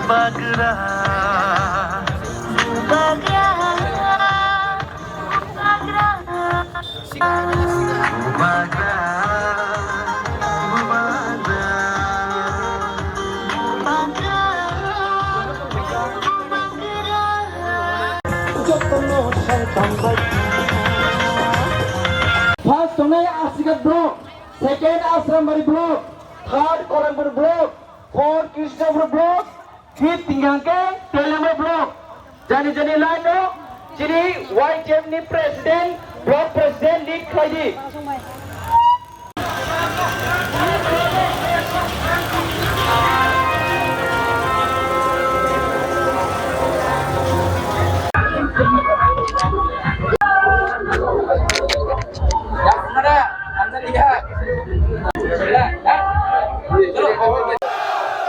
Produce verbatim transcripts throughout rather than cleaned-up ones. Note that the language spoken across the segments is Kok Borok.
Bubagra, bubagra, bubagra, bubagra. First tongnai Asighat block, second Asrambari block, third Korempur block, fourth Krishnapur block, fifth hingkha khe Teliamura block. Jani jani line o chini Y T F ni president, block president lead khlai di.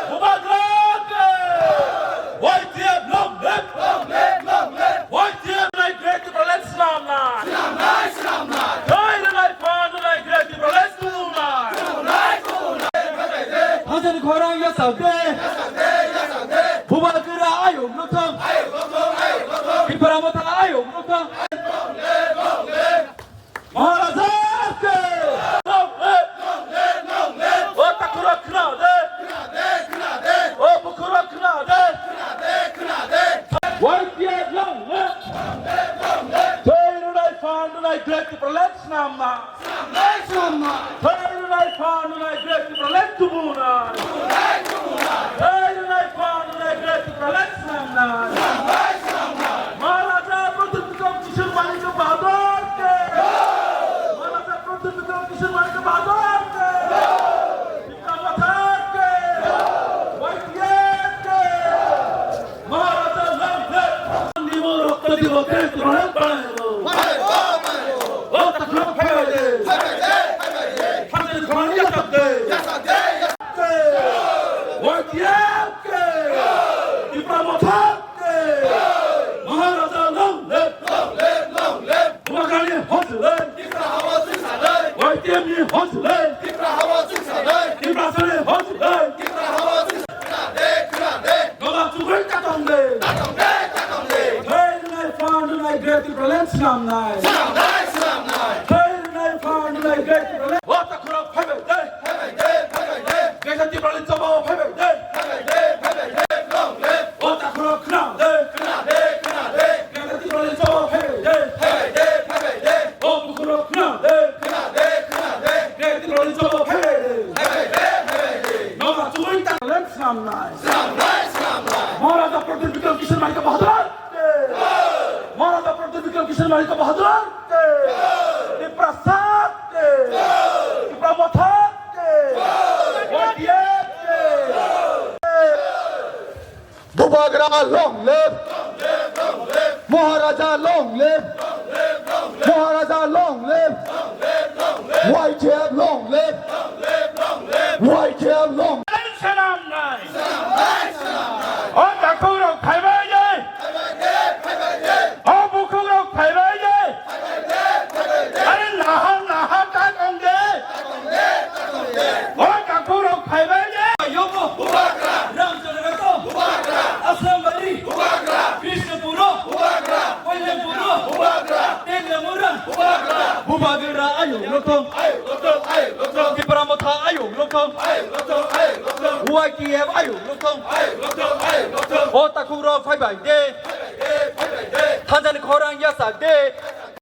Bubagra ke! Y T F long live! Long live! Long live! Y T F nai Great Tipraland swnamnai! Swnamnai! Swnamnai! Thai rwnai phan rwnai Great Tipraland tubunai! Tubunai! Tubunai! Hajani khorang yasak de! Yasak de! Yasak de! Bubagra ayuk nothong! Ayuk nothong! Ayuk nothong! Tipra motha ayuk nothong! Long live! Long live! Maharaja ke! Long live! Long live! Long live! O takhurok khna de! Khna de! Khna de! O bukhurok khna de! Khna de! Khna de! Y T F long live! Long live! Long live! Thai rwnai phan rwnai Great Tipraland swnamnai! Swnamnai! Swnamnai! Thai rwnai phan rwnai Great Tipraland tubunai! Tubunai! Tubunai! Thai rwnai phan rwnai Great Tipraland swnamnai! Swnamnai! Swnamnai! Maharaja Pradyut Bikram Kishore Manikya Bahadur ke! Maharaja Pradyut Bikram Kishore Manikya Bahadur ke! Tipra Motha ke! Y T F ke! Maharaja long live! Nimo rokto dibo ke Tipraland banaibo! O takhurok phaibai de! Hajani khorang yasak de! Y T F ke! Tipra Motha ke! Maharaja long live! Long live! Long live! Bubagrani hojlai! Tipra hawa singsalai! Y T F ni hojlai! Tipra hawa singsalai! Tiprasani hojlai! Tipra hawa singsalai! Khna de! Khna de! Noga chugwi tatong de! Tatong de! Tatong de! Thai rwnai phan rwnai Great Tipraland swnamnai! Swnamnai! Swnamnai! Thai rwnai phan rwnai Great Tipraland! O takhurok phaibai de! Phaibai de! Phaibai de! Greater Tipraland choba phaibai de! Phaibai de! Phaibai de! Long live! O takhurok khna de! Khna de! Khna de! Greater Tipraland choba phaibai de! Phaibai de! Phaibai de! O bukhurok khna de! Khna de! Khna de! Greater Tipraland choba phaibai de! Phaibai de! Phaibai de! Noga chugwi Tipraland swnamnai! Swnamnai! Swnamnai! Maharaja Pradyut Bikram Kishore Manikya Bahadur ke! Maharaja Pradyut Bikram Kishore Manikya Bahadur ke! Tiprasa ke! Tipra Motha ke! Y T F ke! Bubagra long live! Maharaja long live! Maharaja long live! Y T F long live! Y T F long live! Swnamnai! O takhukrok phaibai de! O bukhukrok phaibai de! Are naha naha ta tong de! O takhukrok phaibai de! Yobo! Bubagra! Ramchandra Ghato! Bubagra! Asrambari! Bubagra! Krishnapuro! Bubagra! Kalyanpuro! Bubagra! Teliamura! Bubagra! Bubagra ayuk nothong! Ayuk nothong! Ayuk nothong! Tipra Motha ayuk nothong! Ayuk nothong! Ayuk nothong! Y T F ayuk nothong! Ayuk nothong! Ayuk nothong! O takhukrok phaibai de! Phaibai de! Phaibai de! Thangjani khorang yasak de!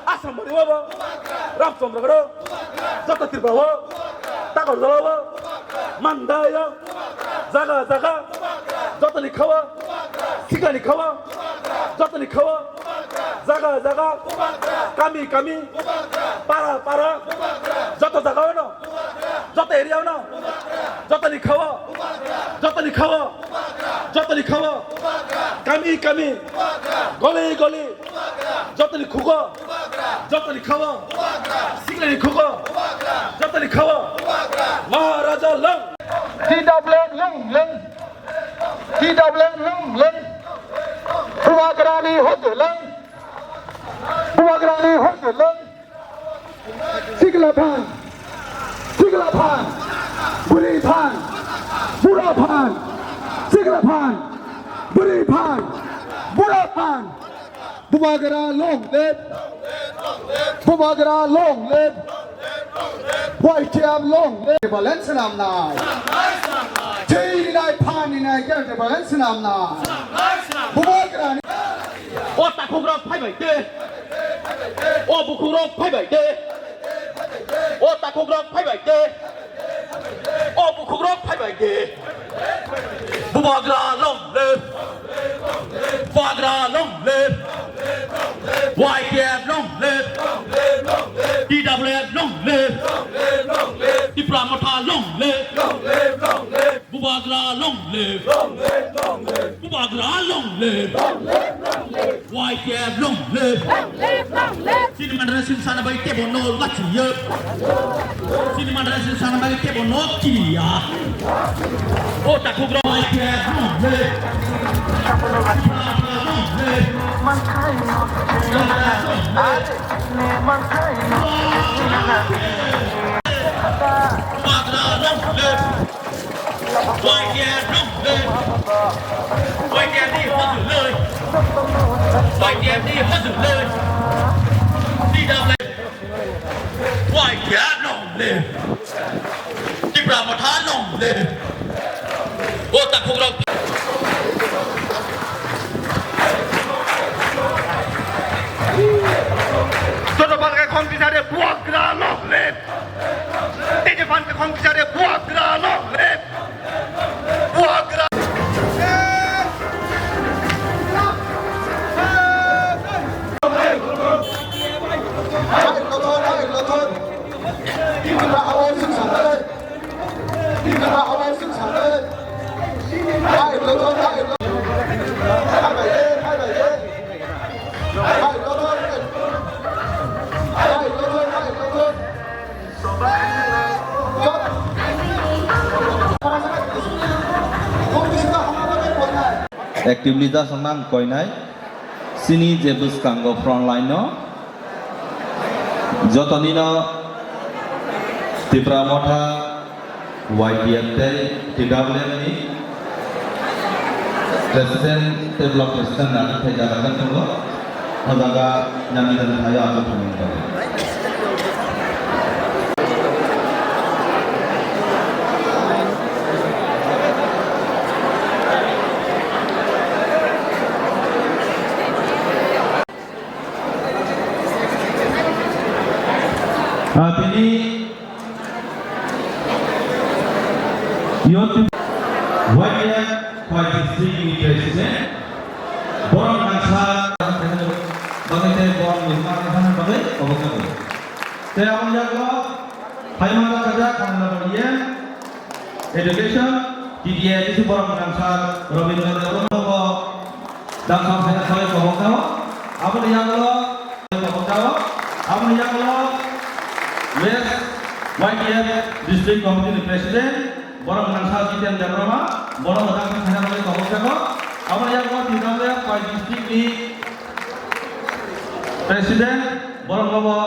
Asrambari o bo, Ramchandra Ghato, joto Tripura o, Takarjala o, Mandai o, jaga jaga, jotoni kha o, sikla ni kha o, jotoni kha o, jaga jaga, kami kami, para para, joto jaga o no, joto area o no, jotoni kha o, jotoni kha o, jotoni kha o, kami kami, goli goli, jotoni khugo, jotoni kha o, sikla ni khugo, jotoni kha o. Maharaja long. T W M long long. T W M long long. Bubagra ni hojlai. Bubagra ni hojlai. Sikla phan, sikla phan, buri phan, bura phan, sikla phan, Bwrwi phan, bura phan, Bubagra long live, Bubagra long live, Y T F long live. Balance swnamnai. Chini nai phan ni nai khe balance swnamnai. Bubagra ni. O takhukrok phaibai de. O bukhukrok phaibai de. O takhukrok phaibai de. O bukhukrok phaibai de. Bubagra long live. Bubagra long live. Y T F long live. T W F long live. Tipra Motha long live. Bubagra long live. Bubagra long live. Y T F long live. Long live, long live. Chini mandra sing sana bai tebo no lachiyo. Chini mandra sing sana bai tebo no kiriya. O takhukrok Y T F long live. Long live. Bubagra long live. Y T F long live. Y T F ni hazır live. Y T F ni hazır live. T W Y T F long live. Tipra Motha long live. O takhukrok. Joto phan khe khong kisa de Bubagra long live. Tei je phan khe khong kisa de Bubagra long live. Bubagra. Actively jasong nang koinai. Chini je bwskango front line no jotonino Tipra Motha Y T F tei T W F ni President tei Block President rok thai jaga tongo. O jaga nang nini thaio ang thangwi tongo. Ah, tini Youth Y T F Khwai district ni president, borok nangsa bagwi tei borok ni bagwi kobok jago. Tei aboni yago Phaima kajak khana nabari education, T D A, bisi borok nangsa Rabindra Debbarma bo Dangsa phaina khlai kobok jao. Aboni yagulo kobok jao. Aboni yagulo West Y T F District Committee ni President, borok nangsa Jiten Debbarma, borok dangsa phaina khlai kobok jago. Aboni yagulo T W F Khwai District ni President, borok bo,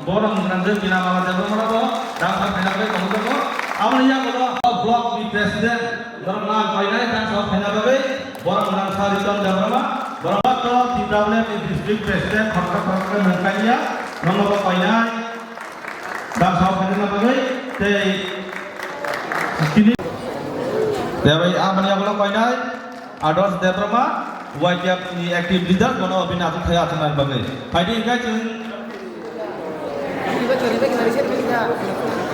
borok nangsa Bina Mala Debbarma bo dangsa phaina khlai kobok jago. Aboni yagulo Block ni President, borok nang koinai dangsa phaina bagwi. Borok nangsa Riton Debbarma, borok to T W F ni District President, khoroksa khoroksa nangkaiya, nono bo koinai, dangsa phaina bagwi, tei tini, tei bai aboni yagulo koinai, Adarsh Debbarma, Y T F ni active leader, bono bini achuk thaya achukna bagwi. Phaidi hingkhe chwng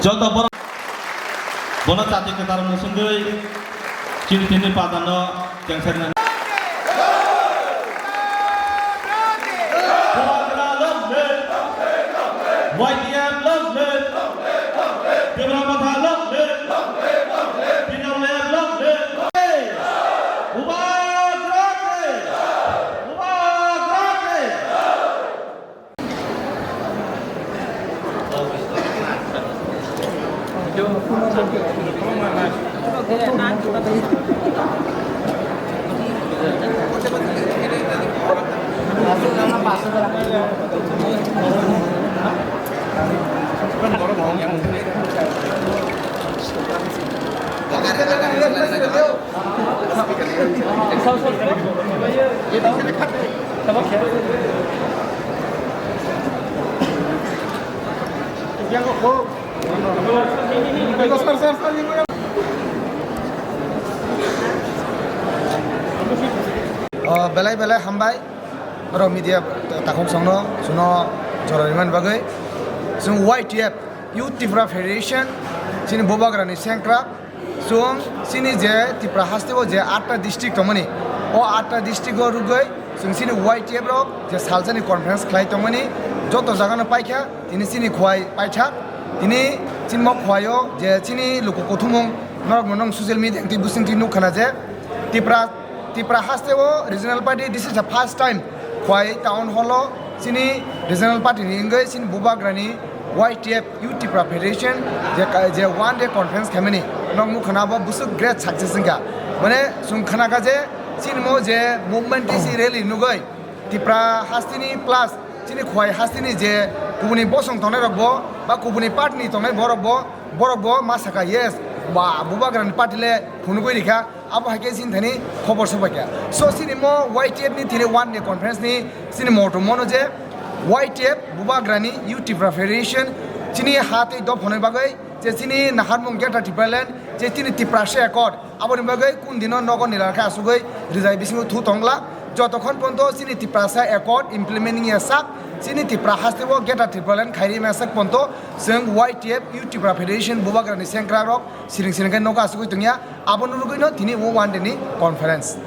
Joto borok bono chati kwtal mung sungwi chini tini padano kengser nang. Bubagra long live, Y T F long live, Tipra Motha long live, T W F long live. Bubagra ke, Bubagra ke. Oh, belai belai hambai. Oro media takhuk songno, suno jora rimani bagwi. Chwng Y T F, Youth Tipra Federation, chini bubagrani sengkrak. Chwng chini je Tipra haste o je atta district tongmani, o atta district o rwgwi chwng chini Y T F rok je salsani conference khlai tongmani joto jagano paikha, tini chini khwai paithak, tini chini mo khwai o je chini luku kuthumung norok no nong social media twi bwswng twi nukha na je Tipra Tipra haste o regional party, this is the first time khwai town hall o chini regional party ni wngwi chini bubagrani Y T F, Youth Tipra Federation je ka-, je one day conference khaimani, nok nukha na bo bwswk great success wngkha. Mane chwng khanakha je chini mo je movement tisi rally nugwi Tipra hasteni plus chini khwai hasteni je kubuni bosong tongnai rok bo ba kubuni party ni tongnai borok bo, borok bo ma sakha, yes, ba bubagrani party le phunugwi rikha. Abo hai khe chini thani khobor sobai kha. So chini mo Y T F ni thini one day conference ni chini motto mono je Y T F bubagrani Youth Tipra Federation chini ha tei dophani bagwi je chini naharmung Greater Tipraland je chini Tiprasa Accord aboni bagwi kun dino nogo nilal khe asugwi rijai bisingo thu tongla jotokhon ponto chini Tiprasa Accord implementing ya sak chini Tipra haste o Greater Tipraland khairi ma sak ponto chwng Y T F Youth Tipra Federation bubagrani sengkrak rok siring siring khe nogo asugwi tongya. Abono rwgwino tini o one day ni conference.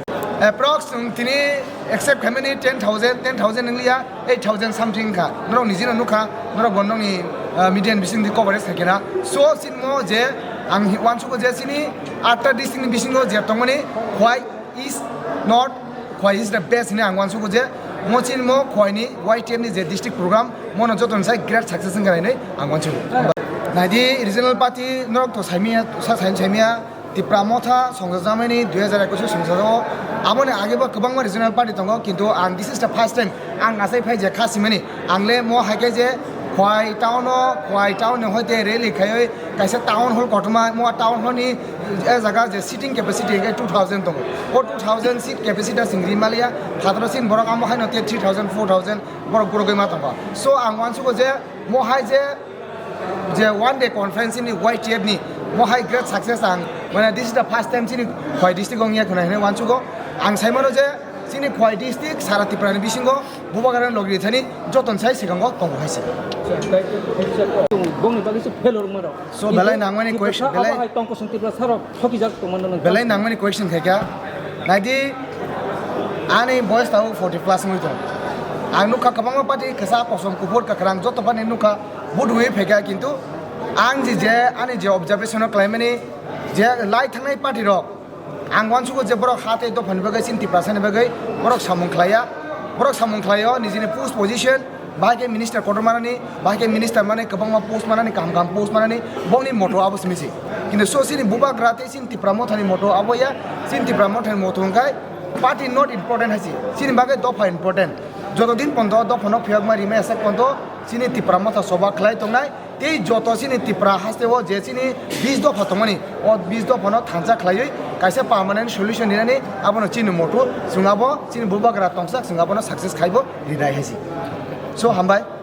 Approx chwng tini accept khaimani ten thousand, ten thousand wngya, eight thousand something wngkha. Norok nijino nukha, norok bo nokni, ah, media ni bisingtwi coverage khaikhe na. So, chini mo je ang hi-, uansugo je chini atta district ni bisingo je tongmani, Khwai is not, Khwai is the best hinwi ang uansugo je mo chini mo Khwai ni Y T F ni je district program, mono joto ni sai great success wngkha hinwi ang uansugo. Naidi regional party norok to saimanya, sa saimanya, Tipra Motha songjajakmani dui hajar ekwis o songjago. Aboni age bo kwbangma regional party tongo, kintu ang this is the first time ang achai phai je kha simani. Ang le mo hai khe je Khwai town o, Khwai town ni hoite rally khaiwi kaisa town hall kotorma, mo town hall ni e jaga je seating capacity hwnkhe two thousand tongo. O two thousand seat capacity sing ri maliya, phataro sin borok amo haino te three thousand, four thousand borok gurugwi ma tongo. So ang uansugo je mo hai je je one day conference ni Y T F ni mo hai great success ang, mane, this is the first time chini Khwai district o wngya khwna hinwi uansugo. Ang saimano je chini Khwai district sara Tripura ni bisingo bubagrani logri thani joton sai sikango tongo hai se. Bongni bagwi se failure wngma rok. So, belai nangmani question, belai hai tongkosong Tripura sarok thokijak tongmano nang. Belai nangmani question khaikha. Naidi, ani boyes tao forty plus wngwi tong. Ang nukha kwbangma party kwchak, kosom, kuphur, kwkhwrang joto party nukha. Vote wngwi phaikha, kintu ang je, je ani je observation o khlaimani je lai thangnai party rok, ang uansugo je borok ha tei dophani bagwi chini Tiprasani bagwi borok samung khlaiya, borok samung khlaio nijini post position, bahai khe minister kotor manani, bahai khe minister manwi kwbangma post manani, kaham kaham post manani, bongni motto abo simi se. Kintu so chini bubagra tei chini Tipra Mothani motto abo ya, chini Tipra Mothani motto hwnkhe party not important hai se, chini bagwi dopha important. Joto din ponto dophano phiyokma rimai aswk ponto chini Tipra Motha soba khlai tongnai. Tei joto chini Tipra haste o je chini bis dopha tongmani, o bis dophano thansa khlaiwi kaisa permanent solution rinani abono chini motto, chwng abo chini bubagra tongsak, chwng abono success khaibo rinai hai se. So, hambai.